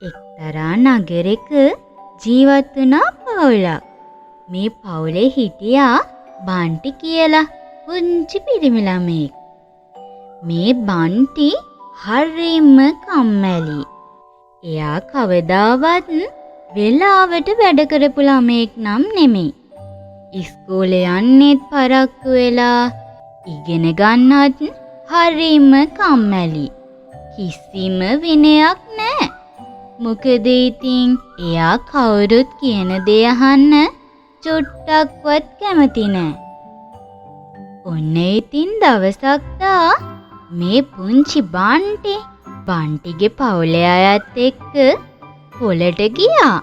එක්තරා නගරෙක ජීවත් වුණා පවුලක්. මේ පවුලේ හිටියා බන්ටි කියලා පුංචි පිරිමි ළමයෙක්. මේ බන්ටි හරිම කම්මැලි. එයා කවදාවත් වෙලාවට වැඩ කරපු ළමයෙක් නම් නෙමෙයි. ඉස්කෝලේ යන්නෙත් පරක්කු වෙලා, ඉගෙන ගන්නත් හරිම කම්මැලි. කිසිම විනයක් නෑ. මොකද ඉතින් එයා කවුරුත් කියන දේ අහන්න චුට්ටක්වත් කැමති නෑ. ඔන්න ඉතින් දවසක් දා මේ පුංචි බන්ටි බන්ටිගේ පවුලේ අයත් එක්ක පොළට ගියා.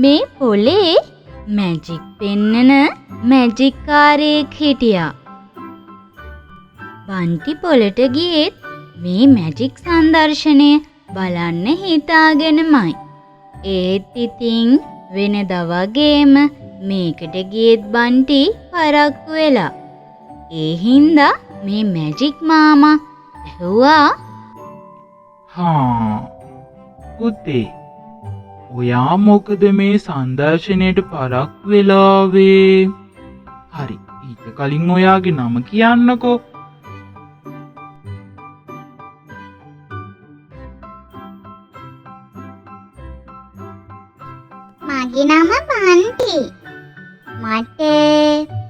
මේ පොලේ මැජික් පෙන්නන මැජික් කාරයෙක් හිටියා. බන්ටි පොළට ගියෙත් මේ මැජික් සංදර්ශනය බලන්න හිතාගෙනමයි. ඒත් ඉතින් වෙනදා වගේම මේකට ගියෙත් බන්ටි පරක්කු වෙලා. ඒ හින්දා මේ මැජික් මාමා ඇහුවා, හා පුතේ, ඔයා මොකද මේ සංදර්ශනයට පරක්කු වෙලා ආවේ? හරි, ඊට කලින් ඔයාගේ නම කියන්නකෝ. මගේ නම බන්ටි. මට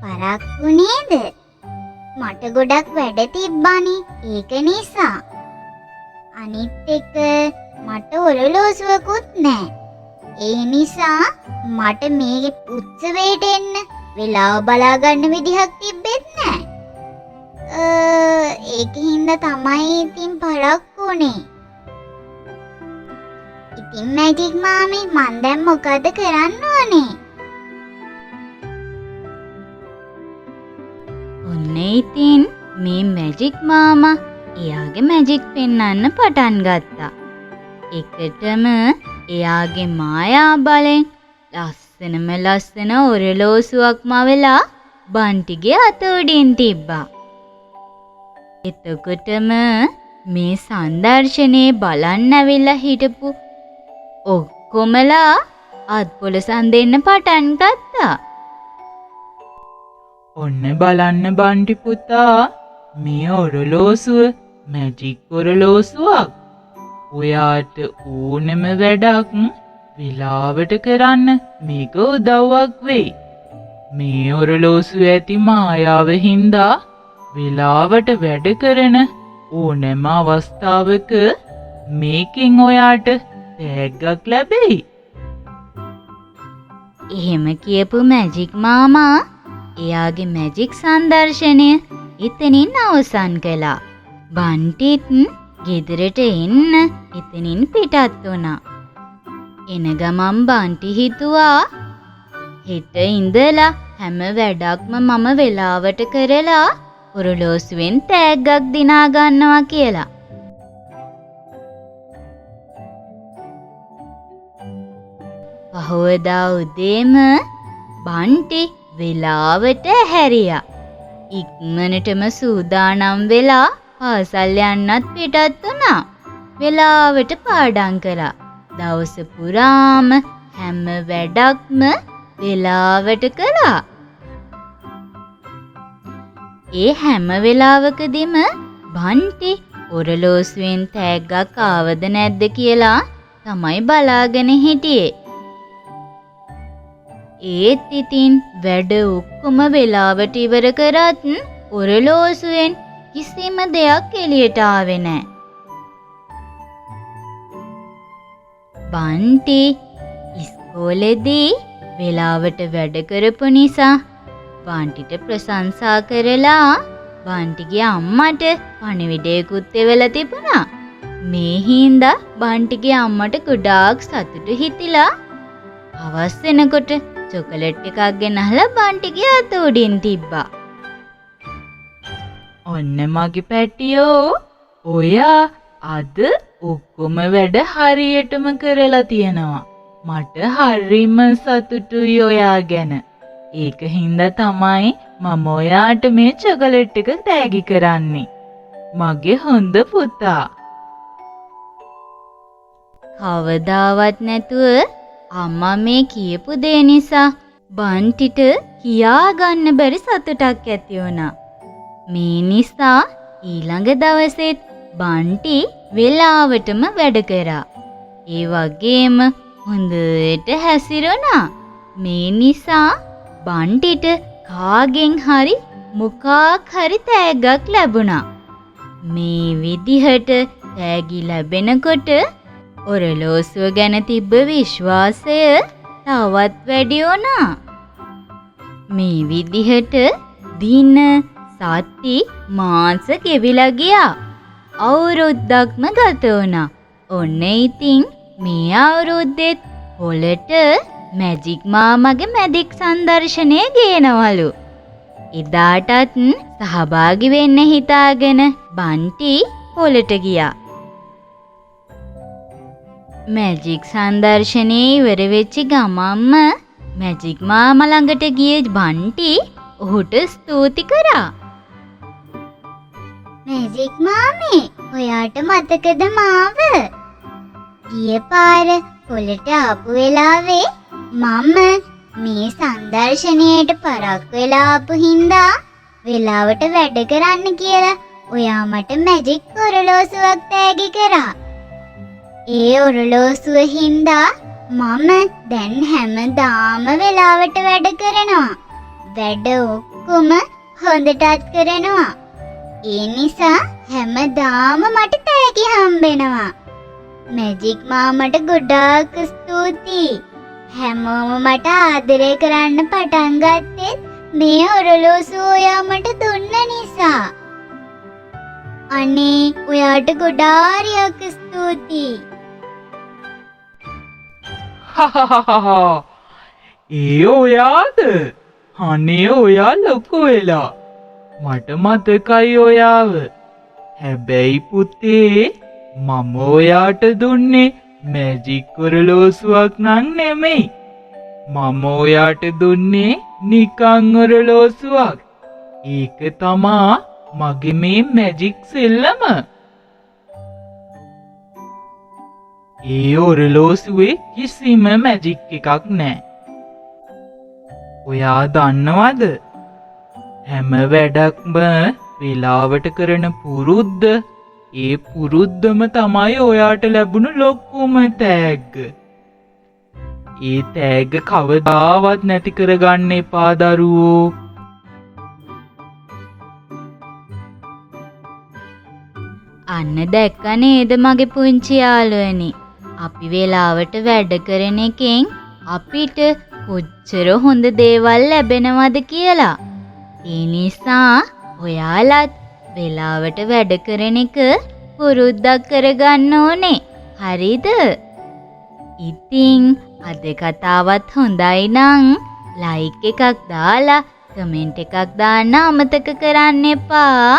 පරක්කු නේද? මට ගොඩක් වැඩ තිබ්බනේ, ඒක නිසා. අනිත් එක මට ඔරලෝසුවකුත් නෑ. ඒ නිසා මට මේ උත්සවයට එන්න වෙලාව බලා ගන්න විදිහක් තිබ්බෙත් නෑ. ඒක හින්දා තමයි ඉතින් පරක්කු වුණේ. ඉතින් මැජික් මාමේ, මං දැන් මොකද කරන්න ඕනේ? ඔන්න ඉතින් මේ මැජික් මාමා එයාගේ මැජික් පෙන්වන්න පටන් ගත්තා. එකටම එයාගේ මායා බලෙන් ලස්සනම ලස්සන ඔරලෝසුවක් මවලා බන්ටිගේ අත උඩින් තිබ්බා. එතකොටම මේ සංදර්ශනයේ බලන්න ඇවිල්ලා හිටපු ඔක්කොමලා අත්පොළසන් දෙන්න පටන් ගත්තා. ඔන්න බලන්න බන්ටි පුතා, මේ ඔරලෝසුව මැජික් ඔරලෝසුවක්. ඔයාට ඕනම වැඩක් වෙලාවට කරන්න මේක උදව්වක් වෙයි. මේ ඔරලෝසුව ඇති මායාව හින්දා වෙලාවට වැඩ කරන ඕනෑම අවස්ථාවක මේකෙන් ඔයාට තෑග්ගක් ලැබෙයි. එහෙම කියපු මැජික් මාමා එයාගේ මැජික් සංදර්ශනය එතනින් අවසන් කළා. බන්ටිත් ගෙදරට එන්න එතනින් පිටත් වුණා. එන ගමන් බන්ටි හිතුවා, හෙට ඉඳලා හැම වැඩක්ම මම වෙලාවට කරලා ඔරලෝසුවෙන් තෑග්ගක් දිනා ගන්නවා කියලා. පහුවදා උදේම බන්ටි වෙලාවට ඇහැරියා. ඉක්මනටම සූදානම් වෙලා පාසල් යන්නත් පිටත් වුණා. වෙලාවට පාඩම් කළා. දවස පුරාම හැම වැඩක්ම වෙලාවට කළා. ඒ හැම වෙලාවකදීම බන්ටි ඔරලෝසුවෙන් තෑග්ගක් ආවද නැද්ද කියලා තමයි බලාගෙන හිටියේ. ඒත් ඉතින් වැඩ ඔක්කොම වෙලාවට ඉවර කරත් ඔරලෝසුවෙන් කිසිම දෙයක් එළියට ආවේ නෑ. බන්ටි ඉස්කෝලේදී වෙලාවට වැඩ කරපු නිසා බන්ටිට ප්‍රශංසා කරලා බන්ටිගේ අම්මට පණිවිඩයකුත් එවලා තිබුණා. මේ හින්දා බන්ටිගේ අම්මට ගොඩාක් සතුටු හිතිලා හවස් වෙනකොට චොකලට් එකක් ගෙනහලා බන්ටිගේ අත උඩින් තිබ්බා. ඔන්න මගේ පැටියෝ, ඔයා අද ඔක්කොම වැඩ හරියටම කරලා තියෙනවා. මට හරිම සතුටුයි ඔයා ගැන. ඒක හින්දා තමයි මම ඔයාට මේ චොකලට් එක තෑගි කරන්නේ. මගේ හොඳ පුතා. කවදාවත් නැතුව අම්මා මේ කියපු දේ නිසා බන්ටිට කියා ගන්න බැරි සතුටක් ඇති වුණා. මේ නිසා ඊළඟ දවසෙත් බන්ටි වෙලාවටම වැඩ කරා. ඒ වගේම හොඳට හැසිරුණා. මේ නිසා බන්ටිට කාගෙන් හරි මොකක් හරි තෑග්ගක් ලැබුණා. මේ විදිහට තෑගි ලැබෙනකොට ඔරලෝසුව ගැන තිබ්බ විශ්වාසය තවත් වැඩි වුණා. මේ විදිහට දින, සති, මාස ගෙවිලා ගියා. අවුරුද්දක්ම ගත වුණා. ඔන්න ඉතින් මේ අවුරුද්දෙත් පොළට මැජික් මාමගේ මැජික් සංදර්ශනය ගේනවලු. එදාටත් සහභාගි වෙන්න හිතාගෙන බන්ටි පොළට ගියා. මැජික් සංදර්ශනය ඉවර වෙච්ච ගමන්ම මැජික් මාමා ළඟට ගිය බන්ටි ඔහුට ස්තුති කරා. මැජික් මාමේ, ඔයාට මතකද මාව? ගිය පාර පොළට ආපු වෙලාවේ මම මේ සංදර්ශනයට පරක් වෙලා ආපු හින්දා වෙලාවට වැඩ කරන්න කියලා ඔයා මට මැජික් ඔරලෝසුවක් තෑගි කරා. ඒ ඔරලෝසුව හින්දා මම දැන් හැමදාම වෙලාවට වැඩ කරනවා. වැඩ ඔක්කොම හොඳටත් කරනවා. ඒ නිසා හැමදාම මට තෑගි හම්බෙනවා. මැජික් මාමට ගොඩාක් ස්තුතියි. හැමෝම මට ආදරය කරන්න පටන් ගත්තෙත් මේ ඔරලෝසුව ඔයා මට දුන්න නිසා. අනේ ඔයාට ගොඩාරියක් ස්තුතියි. හහහහා. ඒ ඔයාද? අනේ ඔයා ලොකු වෙලා. මට මතකයි ඔයාව. හැබැයි පුතේ, මම ඔයාට දුන්නේ මැජික් ඔරලෝසුවක් නම් නෙමෙයි. මම ඔයාට දුන්නේ නිකන් ඔරලෝසුවක්. ඒක තමා මගේ මේ මැජික් සෙල්ලම. ඒ ඔරලෝසුවේ කිසිම මැජික් එකක් නෑ. ඔයා දන්නවද? හැම වැඩක්ම වෙලාවට කරන පුරුද්ද, ඒ පුරුද්දම තමයි ඔයාට ලැබුණු ලොකුම තෑග්ග. ඒ තෑග්ග කවදාවත් නැති කරගන්න එපා දරුවෝ. අන්න දැක්ක නේද මගේ පුංචි යාළුවනි, අපි වෙලාවට වැඩ කරන එකෙන් අපිට කොච්චර හොඳ දේවල් ලැබෙනවද කියලා. ඒ නිසා ඔයාලත් වෙලාවට වැඩ කරන එක පුරුද්දක් කරගන්න ඕනේ. හරිද? ඉතින් අද කතාවත් හොඳයි නම් ලයික් එකක් දාලා කමෙන්ට් එකක් දාන්න අමතක කරන්න එපා.